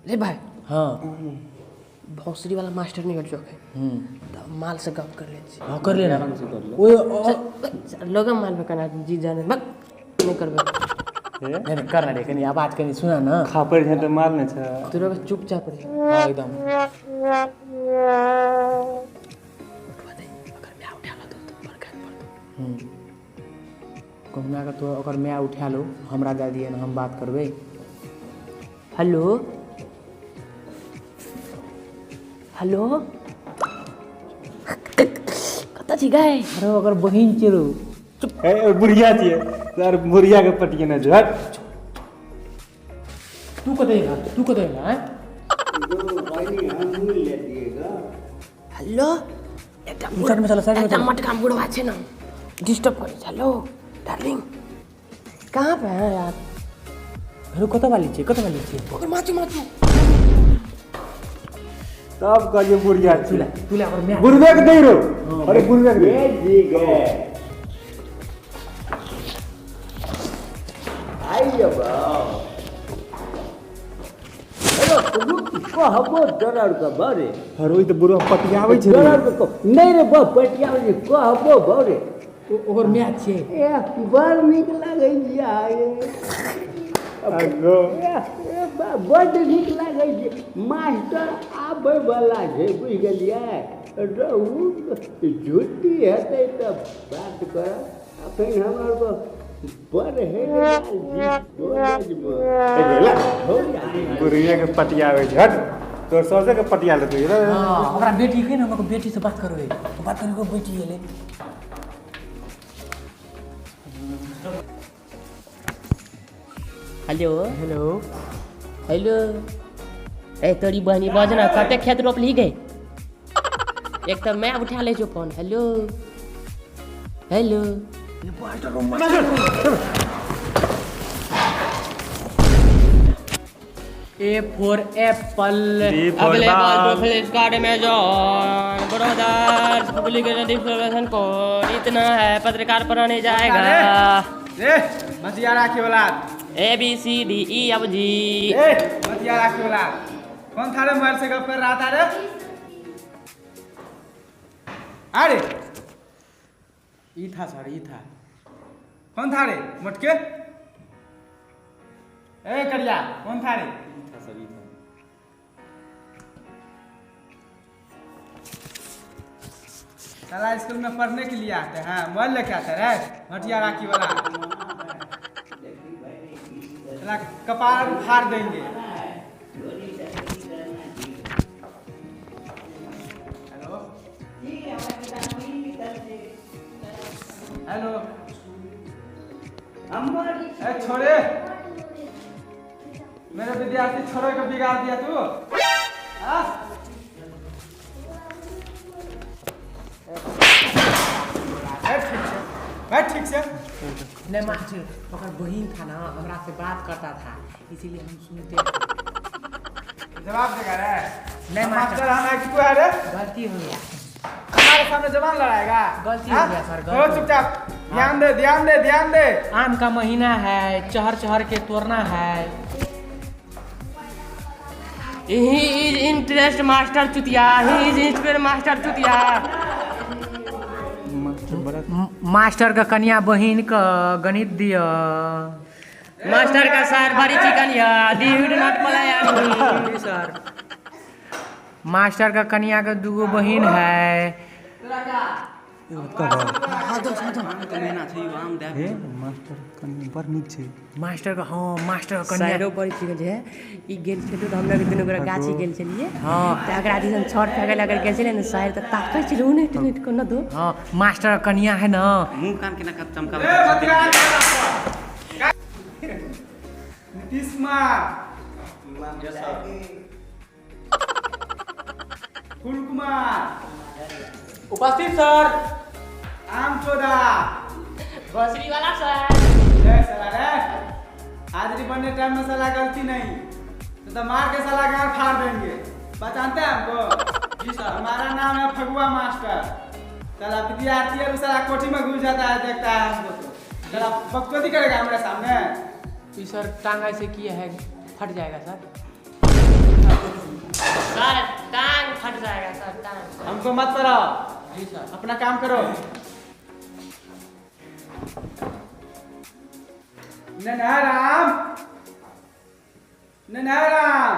रे भाई। हाँ भौसरी वाला मास्टर निकल चुका है, तो माल से गप कर ले। हाँ कर लेना। ओए लोग माल पे कना जी जाने बक नहीं करबे। नहीं नहीं करना रे, कनी आवाज कनी सुना ना। खापर छै त माल नै छै। तू लोग चुपचाप रह। हां एकदम। उठवा दे, अगर मैं उठा लो तो बरकत पड़तो। कहना का तो अगर मैं उठा लो हमरा दे दिए ना, हम बात करबे। हेलो हेलो कत छी गए? अरे अगर बहिन चिरू। ए बुढ़िया छियै सर, बुढ़िया के पटिए न झट। तू कत गेला, तू कत गेला? हेलो एकटा साइड में चलो, साइड में एकटा चलो। मटका बुढ़वा छै ना, डिस्टर्ब करै छै। हेलो डार्लिंग कहाँ पे है यार? हेलो कत वाली छी, कत वाली छी? ओकर माचू माचू तब कहियो बुढ़िया छी। तू ले अगर मैं बुढ़वे के दे रो। अरे बुढ़वे के दे। जी गए आइए बा। अरे कहबो डॉलर के बारे। अरे ओइ त बुढ़वा पटियाबै छै। डॉलर के नहीं रे बा, पटियाबै छै। कहबो बारे ओकर मैच छै। ए बड़ नीक लागै छै। अगो बड्ड नीक लागै छै। मास्टर आबै वाला छै, बुझि गेलियै? रहू झुट्टी हेतै तऽ बात करब। अखन हमर बड़ हे बुढ़िया के पटियाबै छै। हट तोर सौसे के पटिया लेतै रे। हां ओकरा बेटी के ना, हमर बेटी से बात करबै। बात करबै के बेटी गेलै। हेलो हेलो हेलो ए तोरी बहनी बजना कते खेत रोपली गई? एक तो मैं उठा ले जो phone. Hello hello A for apple. Available to Flipkart Amazon brothers publication information code इतना है, पत्रकार पर नहीं जाएगा। ए मतिया राखे वाला। A B C D E F G. ए मतिया राखे वाला कौन था रे? मोबाइल से गप कर रहा था रे? अरे ई था सर, ई था। कौन था रे मोटके? ए करिया कौन था रे? ई था सर, ई था। साला स्कूल में पढ़ने के लिए आते हैं, मोबाइल लेके आते रे मटिया राखी वाला। साला कपार फाड़ देंगे। हेलो हेलो ए छोड़े मेरे विद्यार्थी छोड़े को बिगाड़ दिया तू। हाँ? बैठ ठीक से। नहीं मास्टर ओकर बहिन था ना, हमरा से बात करता था इसीलिए हम सुनते। जवाब देगा रे? नहीं मास्टर हम एक क्यों है रे? गलती हो गया, हमारे सामने जबान लड़ाएगा। गलती हो गया सर, गलती। चुपचाप ध्यान दे, ध्यान दे, ध्यान दे। आम का महीना है, चहर चहर के तोड़ना है। ही is interest master चुतिया, he is interest master चुतिया। मास्टर का कन्या बहिन का गणित दिया। मास्टर का सर बड़ी चिकन या दी would not पलाया सर। मास्टर का कन्या का दूगो बहिन है। मास्टर कन्या बड़ नीक छै। मास्टर का हाँ, मास्टर का कन्या साइडो बड़ी चिकन छै। ई गेल छलै तऽ हमरा के दुनू गोरा गाछी गेल छलियै। हाँ तऽ एकरा दिसन छड़ फेंके लग गेल छलै ने साइड, तऽ ताकै छलै उने टिकट को न दो। हाँ मास्टर का कन्या है ना, मुंह कान के ना चमका। नीतीश कुमार, फूल कुमार उपस्थित सर। आम चोदा भोसड़ी वाला सर। जय साला रे, हाजिरी बनने टाइम में साला गलती नहीं तो मार के साला गाड़ फाड़ देंगे। पहचानते हैं हमको? जी सर। हमारा नाम है फगुआ मास्टर। साला विद्यार्थी और साला कोठी में घुस जाता है, देखता है हमको तो साला बकचोदी करेगा हमारे सामने। सर टांग ऐसे किए है, फट जाएगा सर। हमको मत पढ़ाओ। जी सर। अपना काम करो। नन्हा राम, नन्हा राम।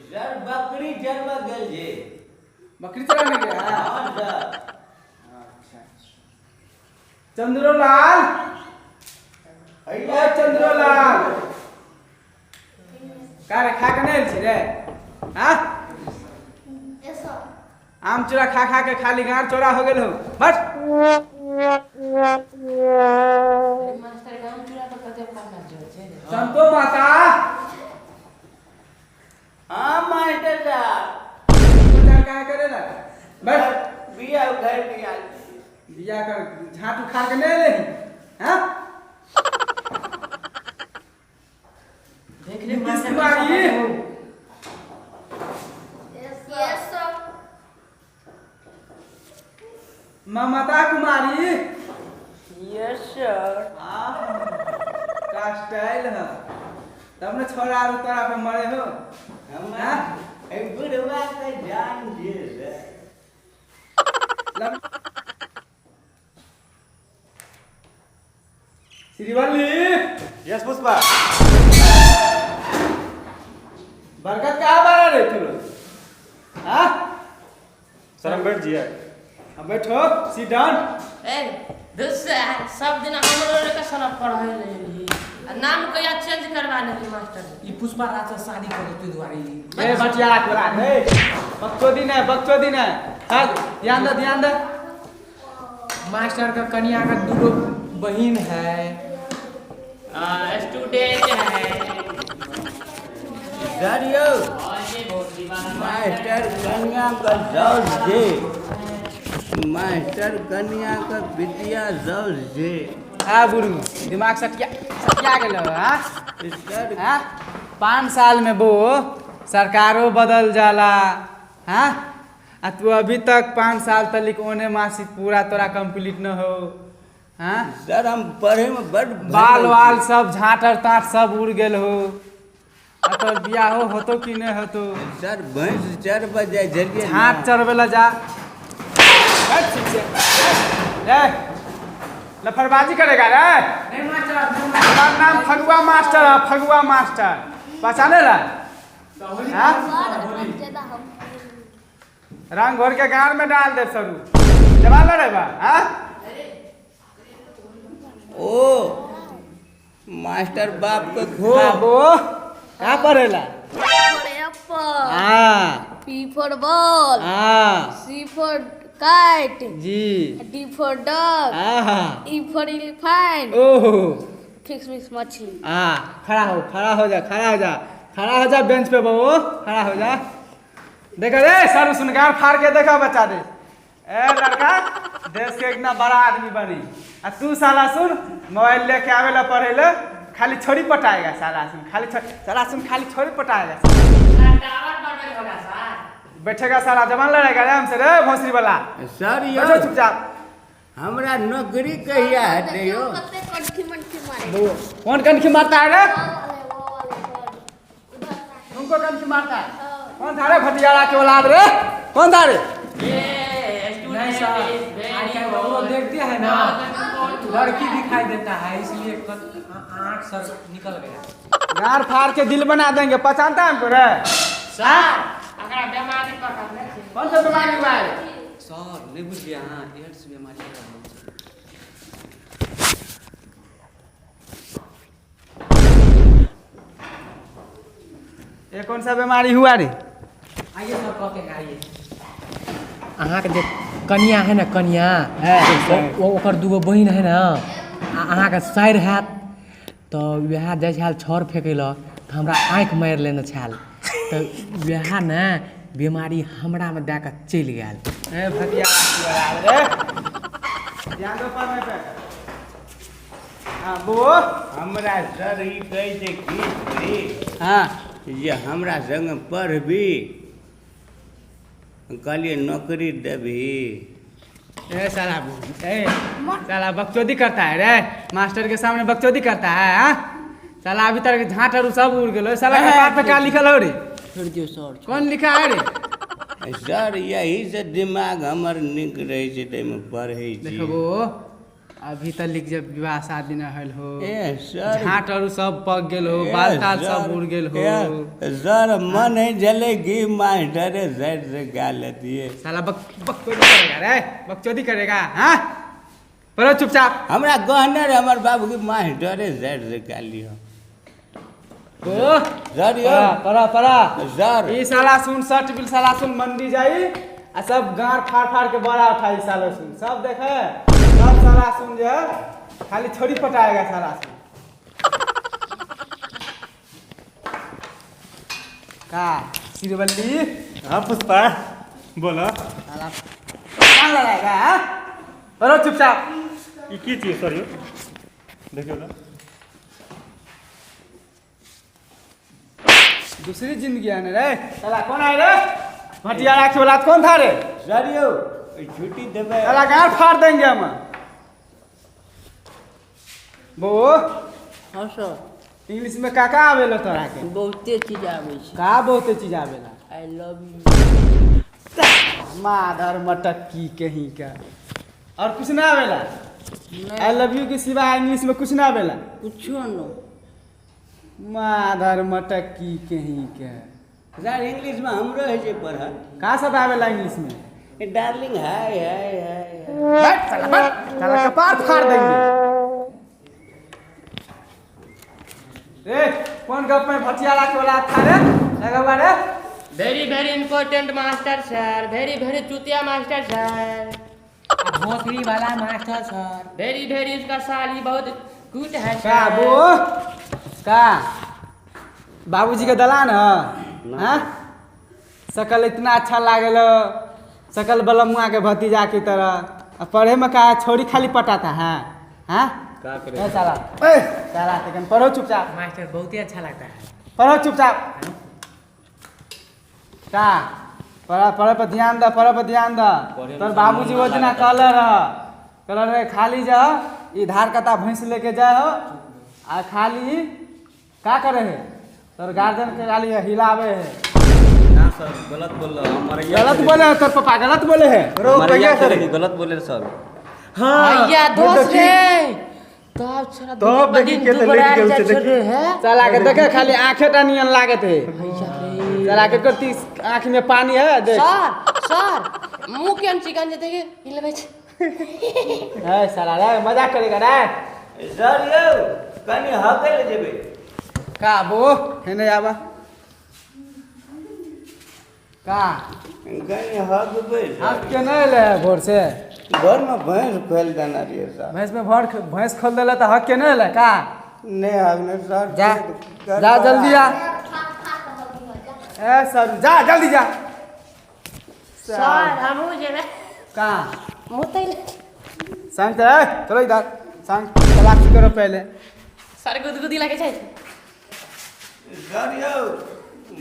सर बकरी चरवा गेल जे। बकरी चराने गया? हाँ सर। अच्छा। चंद्रोलाल, ए चंद्रोलाल, का रे, खा के नहीं आयल छी रे? हाँ, आम चूड़ा खा खा के खाली गाड़ चौड़ा हो गेल हो। बस। मास्टर, गाम चूड़ा पर कते पाना जो छै रे। संतो माता। हाँ मास्टर साहब। विचार काहे करेला? बैठ। बिया उखाड़ के आयल। बिया कर झाट उखाड़ के नहीं एले हाँ? देख ले नीतीश मास्टर। कुमारी। Yes sir. Mamta Kumari. Yes sir. आह, का स्टाइल है, तब ने छोरा आर तोरा पे मरे हो। हमरा ए बुढ़वा के जान जे सर। श्रीवल्ली। यस पुष्पा। बरकत कहाँ बारा रे तू लोग? हाँ? सर, हम बैठ जिए। अब बैठो, सिट डाउन। ए दुस्सा, सब दिन हमरो रे के साला पढ़ै ले आ नाम कहिया चेंज करवा लेली मास्टर? ई पुष्पा राज से शादी करे तू दुआरे। ए बचिया तोरा, ए बकचोदी ने, बकचोदी ने। चल, ध्यान दे, ध्यान दे। मास्टर का कन्या का दूगो बहिन है। स्टूडेंट है। सर यौ, मास्टर कन्या का साउस जे, मास्टर कन्या का विद्या साउस जे। आ बुढ़ू, दिमाग सटिया सटिया गेलो? हाँ? सर। हाँ, 5 साल में वो सरकारो बदल जाला। हाँ, आ तू अभी तक 5 साल तक ओने मासिक पूरा तोरा कंप्लीट न हो। हाँ? सर, हम पढ़े में बड़ बाल वाल सब झाटर ताट सब उड़ गेल हो। आ तोर बियाह हो होतो कि नहीं होतो? सर, भैंस चरबा जाइ छलियै। झाट चरबे ला जा। बैठ ठीक से। ए लफड़बाजी करेगा रे? नहीं मास्टर, नहीं। हमार नाम फगुआ मास्टर है, फगुआ मास्टर, पहचाने ला? हाँ? रंग घोर के गार में डाल दे सरू जवान लड़े बा। हाँ? ओ मास्टर बाप के खो। बाबू, का पढ़ेला? For apple. हाँ। B for ball. हाँ। C for kite. Ji. D for dog. हाँ। E for elephant. ओहो। Fish means मछली। हाँ, खड़ा हो, खड़ा हो जा, खड़ा हो जा, खड़ा हो जा बेंच पे। बबू, खड़ा हो जा। देखो रे सर, सुनगार फाड़ के देखो बच्चा दे। ए लड़का, देश के इतना बड़ा आदमी बनी आ तू साला सुन मोबाइल लेके आवेला पढ़े ले, खाली छोरी पटाएगा साला सुन, खाली छोरी, साला सुन, खाली छोरी पटाएगा। टावर बनल होगा सर। बैठेगा साला, जवान लड़ेगा रे हमसे रे भोसड़ी वाला? सर यौ। बैठो चुपचाप। हमरा नौकरी कहिया हेतै यौ? कते कंठी मंठी मारे। कौन कनखी मारता है रे? वो वाले, वो वाले सर। उधर ना। तुमको कनखी मारता है? कौन था रे भटियारा के औलाद रे? कौन था रे? नहीं सर, आजकल वो देखते हैं ना, लड़की दिखाई देता है, इसलिए आँख सर निकल गया। गार फाड़ के दिल बना देंगे। पहचानता है हमको रे? सर, अकरा बीमारी पकड़ने छै। कौन सा बीमारी हुआ है? सर, नहीं बुझलियै अहाँ, एड्स बीमारी एकरा होल छै। ये कौन सा बीमारी हुआ रे? आइए सर, कहते हैं, आइए। अहाँके जे कनिया है ने, कनिया, ओकर दूगो बहिन है ने, आ अहाँके साइर हैत, तऽ वएह जाइ छल छड़ फेकै लए, तऽ हमरा आँखि मारि लेने छल, तऽ वएह ने बीमारी हमरामे दए कऽ चलि गेल। ए भटिया रे, ध्यान दो पढ़ने पे। हाँ वो हमरा सर ई कहै छै की रे हाँ। जे हमरा संग पढ़बी, कहलियै नौकरी देबही। ए साला, ए साला, बकचोदी करता है रे? मास्टर के सामने बकचोदी करता है? हाँ साला, अभी तक झाट और सब उड़ गेलो। साला, कपार पे का लिखल हो रे? छोड़ दियो सर। कौन लिखा है रे? सर यही से दिमाग हमर नीक रहै छै, ताहिमे पढ़ै छी। देखबो अभी तक लिख जब विवाह शादी न होल हो। ए सर, झाट आरू सब पक गेल हो, बाल ताल सब उड़ गेल हो। ए सर, मन है जले कि मास्टरे साइड से गा लेतिए। साला बक बकचोदी करेगा रे, बकचोदी करेगा। हाँ पढ़ो चुपचाप। हमरा कहने रहे हमर बाबू की मास्टरे साइड से गा लियो। ओ सर यौ, पढ़ा पढ़ा पढ़ा। सर ई साला सुन शर्ट बिल साला सुन मंडी जाई आ सब गाड़ फाड़ फाड़ के बड़ा उठाई साला सुन सब देखे सब साला सुन जे है, खाली छोड़ी पटाएगा साला सुन का सिरबल्ली। हाँ पुष्पा बोलो। साला कहाँ लगाएगा हाँ? पढ़ो चुपचाप। ई की चीज सर यौ? देखियौ ने। दूसरी जिंदगी आने रे साला। कौन आए रे भटिया राखी वाला कौन था रे? सर यौ, छुट्टी देबै? साला गाड़ फाड़ देंगे हम। बो हाँ सर। इंग्लिश में का का आवेला तोरा के? बहुते चीज आबै छै। का बहुते चीज आवेला? I love you. माधर मटक्की कहीं का और कुछ ना आवेला? I love you के सिवा इंग्लिश में कुछ ना आवेला? कुछो न। माधर मटक्की कहीं के। सर इंग्लिश में हमरो होइ छै पढ़ल। का सब आवेला इंग्लिश में? डार्लिंग हाय हाय हाय। बैठ साला बैठ, साला कपार फाड़ देंगे रे। कौन गप में भटिया लाके वाला था रे लगा हुआ रे? Very very important master sir, very very चुतिया मास्टर सर, भोसड़ी वाला मास्टर सर। वेरी वेरी उसका साली बहुत क्यूट है का सर। बो का बाबूजी के दलान है? हाँ शकल इतना अच्छा लागल, शकल बलमुआ के भतीजा की तरह, आ पढ़े में का छोरी खाली पटाता है। हाँ का करे ए साला, ए साला तकन पढ़ो चुपचाप। मास्टर बहुत ही अच्छा लगता है। पढ़ो चुपचाप। का पढ़ा पढ़े पर ध्यान द, पढ़े पर ध्यान द। तोर बाबूजी वो दिना कहले रह, कहले रहे खाली जा ई धार कता भैंस लेके जाए हो आ खाली का करे है तोर गार्जियन के खाली हिलावे है। ना सर गलत बोल रहा हमारे। गलत बोले है तोर पापा, गलत बोले है। हमारे सर गलत बोले सर। भैया दोस्त रे तब छोरा तब देखी के तऽ लेट गेल छै, देखी। है चला के देखे खाली आंखें टा नियन लागत है। भैया रे। चला के करती आँख में पानी है देख। सर सर मुंह के हम चिकन जते के ई लेबै छै। ए साला रे मजाक करेगा रे। सर यौ कनि हकै ले जेबै। का बो हेने आबा का कनि हकबै सर। हक के नहीं ले भोर से? घर में भैंस खोल देना रहिए सर। भैंस में भर भैंस खोल देला तो हक के नहीं ले का? नहीं हकने सर। जा जा जल्दी आ। ए सर जा जल्दी जा। सर हमहू जेबै। का मुतै संग चल, चलो इधर संग तलाशी करो पहले। सर गुदगुदी लगे छै। सर यौ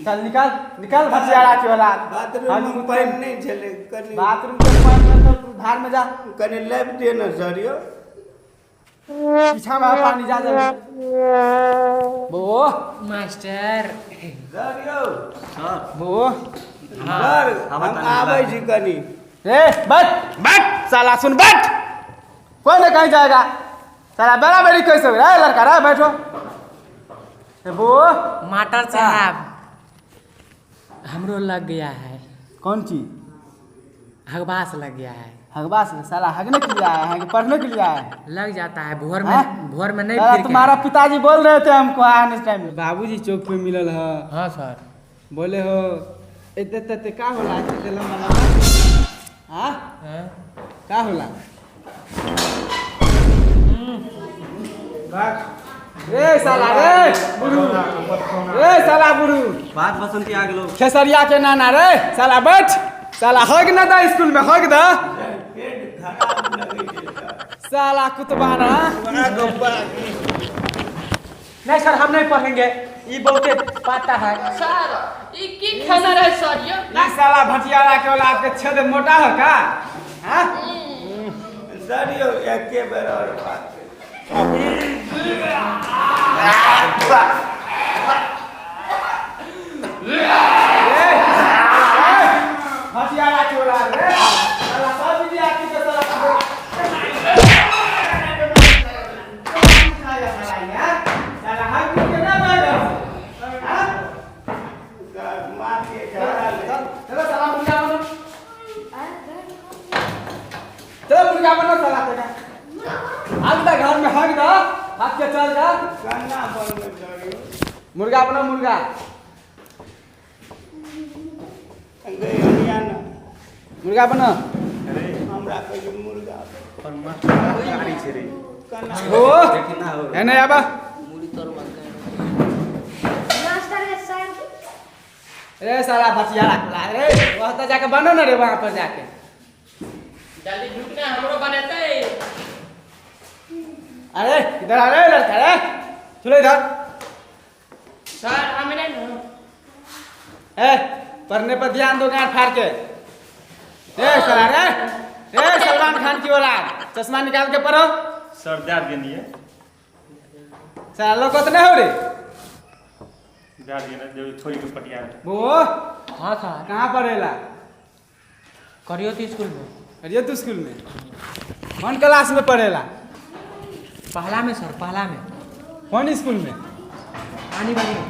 चल निकाल निकाल भटियारा के वाला। बाथरूम में पानि नहि छलै कनि। बाथरूम के पानि में तो तू धार में जा। कनि लाबि दिअ ने सर यौ। पीछा में पानी जा जल्दी। बो मास्टर सर यौ सर बो सर हम आबै छी कनि। ए बैठ बैठ साला सुन बैठ, कोई ना कहीं जाएगा साला। बराबरी कैसे हो रहा है लड़का रे, बैठो। ए बो मास्टर साहब हमरो लग गया है। कौन चीज? हगबास लग गया है। हगबास साला हगने के लिए आया है कि पढ़ने के लिए आया है? लग जाता है भोर हाँ? में, भोर में नहीं। साला फिर के। तुम्हारा पिताजी बोल रहे थे हमको आने टाइम में। बाबूजी चौक पे मिलल है। हाँ सर। बोले हो एते तेते का होला एते लंबा लंबा? हाँ हाँ? का होला रे साला रे बुढ़ू रे साला बुढ़ू बात बसंती आ गेलो। खेसरिया के नाना रे साला बैठ साला हग न दा स्कूल में हग दा साला कुतबाना। नहीं सर हम नहीं पढ़ेंगे, ये बहुते पाता है। सर ई की खाना रहे सर यो? ई साला भटियारा के औलाद के छेद मोटा है का? हाँ सर यौ एके बेर और बात। भाग दा भाग के चल जा। केना बनबै सर यौ? मुर्गा अपना मुर्गा। गै हरियाणा। मुर्गा बना। हमरा कहै मुर्गा। पर मास्टर गाड़ी छै रे। केना? ओ है नहीं आबा। मास्टर के सर। अरे साला बचिया रख ला रे, वहाँ तो जाके बनो ना रे, वहाँ पर जाके जल्दी झुकना हमरो बनेतै। अरे इधर आ रे लड़का रे, चलो इधर। सर हम नहीं ना। ए पढ़ने पर ध्यान दो गांड फाड़ के। ए साला रे, ए सलमान खान की औलाद, चश्मा निकाल के पढ़ो। सर जा देनी है। साला लोग कितने हो रे? जा देना जो छोरी के पटिया। वो हाँ सर। कहाँ पढ़ेला? करियो तो स्कूल में। करियो तो स्कूल में। कौन क्लास में पढ़ेला? पहला में सर, पहला में। कौन स्कूल में? आनी बारी में।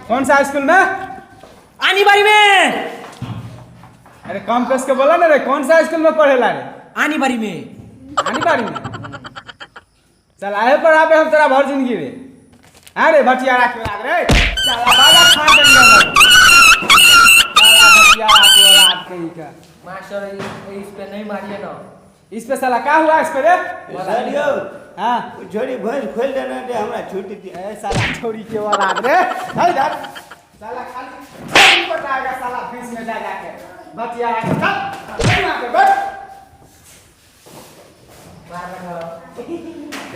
कौन सा स्कूल में? आनी बारी में। अरे कम कस के बोला ना रे, कौन सा स्कूल में पढ़ेला रे? आनी बारी में। आनी बारी में। चल आए पढ़ाबे हम तेरा भर जिंदगी रे। अरे भटियारा के लाग रे, साला बाबा खा देंगे हम। साला भटियारा के औलाद कहीं का। मास्टर इस पे नहीं मारिए ना। इस पे साला का हुआ इस पे रे? सर यौ। हाँ। छोरी भैंस खोल देना रे, हमरा छुट्टी दे। ए साला छोरी के औलाद रे, है इधर। साला खाली पटाएगा साला भैंस में जा जाके। भटियारा के चल, चल वहाँ पे बैठ।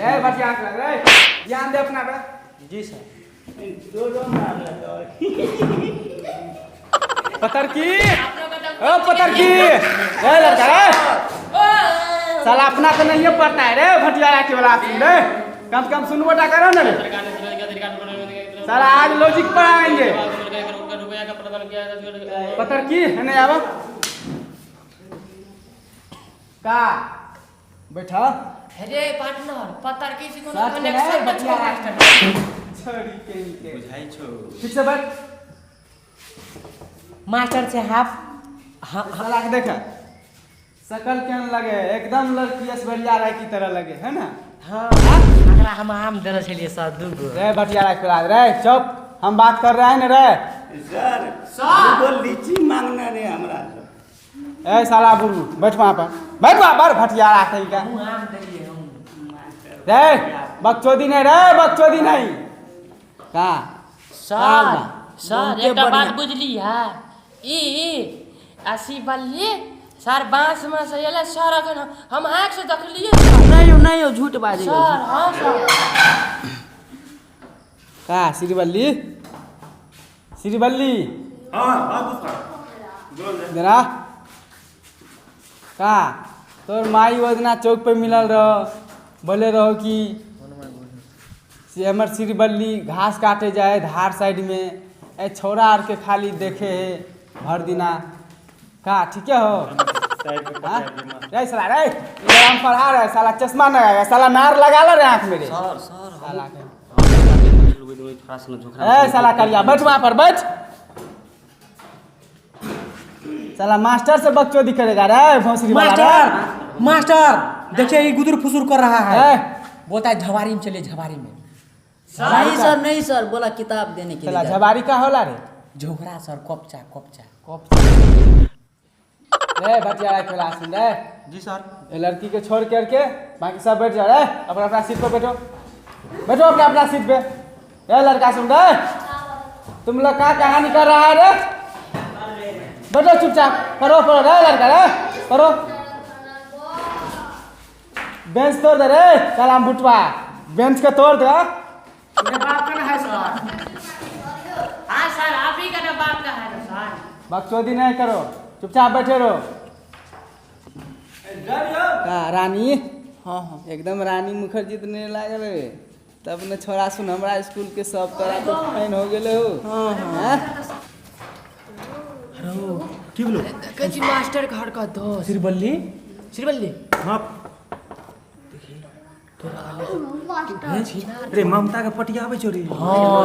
ए भटियारा के रे, ध्यान दे अपना पे। जी सर। तोरो मारल और। पतर की, ओ पतर की, ए लड़का रे, साला अपना तो नहीं पढ़ता है रे भटियारा के वाला रे, कम से कम सुनबोटा करो ना रे। साला आज लॉजिक पर आएंगे। पतर की है नहीं आवा का बैठा। अरे पार्टनर पतर की से कोनो साथ में कनेक्शन है, न भटियारा। छोड़। छोड़ी के के बुझाई छो। ठीक से बैठ। मास्टर से हाफ। हाँ। साला के देखा शकल केहन लगे, एकदम लड़की ऐश्वर्या राय की तरह लगे है ना। हाँ अगला हम आम देने छलिए सर दूगो। रे भटियारा के औलाद रे, चुप, हम बात कर रहे हैं ना रे। सर दूगो लीची मांगना रे हमरा से। ए साला बुढ़ू बैठ वहाँ पर, बैठ वहाँ पर भटियारा कहीं का। हम आम देलिए हम। रे बकचोदी नहीं रे, बकचोदी नहीं का। सर सर एकटा बात बुझली है, ई असी बल्ली सर बांस में से एलै सर, अखन हम आँख से देखलिए। नहीं नहीं झूठ बाजै सर। हाँ सर। का श्रीवल्ली, श्रीवल्ली। हां बाबू सर बोल दे। जरा का तोर माई योजना चौक पे मिलल रहो, बोले रहो कि से हमर श्रीवल्ली घास काटे जाए धार साइड में, ए छोरा आर के खाली देखे है भर दिना। का ठीक है हो? साइड पे हाँ? पटिया दे मास्टर। रे साला रे, इधर हम पढ़ा रहे, साला चश्मा न लगाएगा, साला नार लगा लो रे आँख मेरे। सर सर साला के। थोड़ा सा ए साला करिया बैठ वहाँ पर बैठ। साला मास्टर से बकचोदी करेगा रे भोसड़ी वाला रे। मास्टर मास्टर देखिए ये गुदुर फुसुर कर रहा है। ए, बोलता है झवारी में चलिए, झवारी में। नहीं सर, नहीं सर, बोला किताब देने के साला लिए। झबारी का होला रे? झोकरा सर, कपचा कपचा। कप रे भटियारा क्लास में रे। जी सर। ये लड़की के छोड़ करके बाकी सब बैठ जा रे, अपना अपना सीट पे बैठो, बैठो अपना अपना सीट पे। ए लड़का सुन रे, तुम लोग का कहानी कर रहा है रे? बैठो चुपचाप, पढ़ो पढ़ो रे लड़का रे, पढ़ो। बेंच तोड़ दे रे सलाम बुटवा, बेंच के तोड़ दे। मेरे बाप का ना है सर। हाँ सर, आप ही का ना बाप का है ना सर। बकचोदी नहीं करो, चुपचाप बैठे रहो। का रानी? हाँ हाँ। एकदम रानी मुखर्जी तो नहीं लागल रे, तब ने छोरा सुन हमरा स्कूल के सब तरह के फैन हो गेले हो। हाँ हाँ। की बोलो? देखै छी मास्टर के हरकत दोस्त। श्रीवल्ली श्रीवल्ली हां। रे ममता के पटियाबै छौ रे। हाँ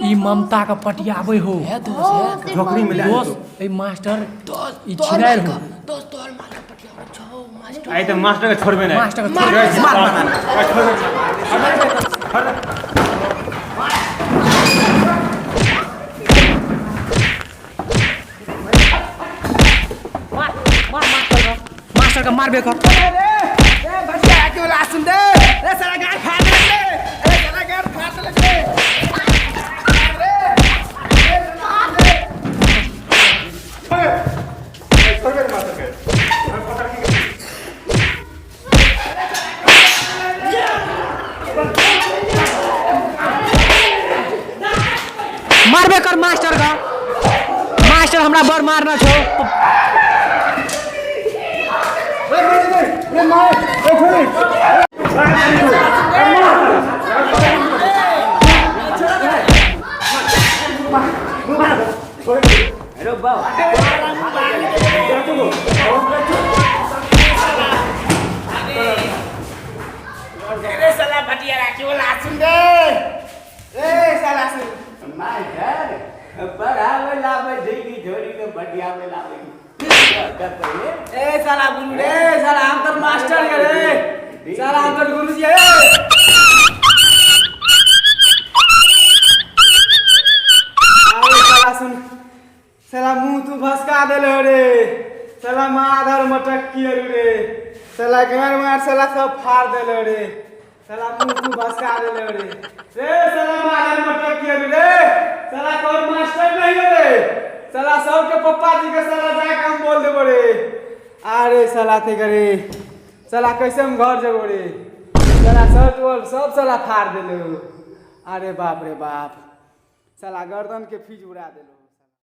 ई ममता के पटियाबै हो। झोकरी में ले दोस्त ए मास्टर ई छिनार हो। दोस्त तोहर माल के पटियाबै छौ मास्टर। आइ त मास्टर के छोड़बे नै। मास्टर के छोड़बे। मार मार छोड़। मार मार मास्टर के। मास्टर के मारबे कर। ए भटिया के वाला सुन दे रे साला गाड़ फाड़ दे रे। ए साला गाड़ फाड़ दे रे। छोड़बे मास्टर के। मारबे कर मास्टर का। मास्टर हमरा बड़ मारना छौ। रे साला भटिया के वाला सुन दे रे साला सुन। मास्टर पढ़ावे लावे छै कि झोरी के बटियावे लावे छै? ए साला गुरु रे साला हम तो मास्टर के रे साला हम तो गुरु जी है। अरे साला सुन साला मुंह तू भसका देले रे साला माधर मटक किए रे साला घर मार साला सब फाड़ देले रे साला मुंह तू भसका देले रे रे साला माधर मटक किए रे साला कोई मास्टर नहीं रे साला सब के पप्पा जी के साला जाके हम बोल देबो रे। अरे साला ते करे साला कैसे हम घर जेबो रे साला सब बोल सब साला फाड़ देले। अरे बाप रे बाप साला गर्दन के फीज उड़ा देलो।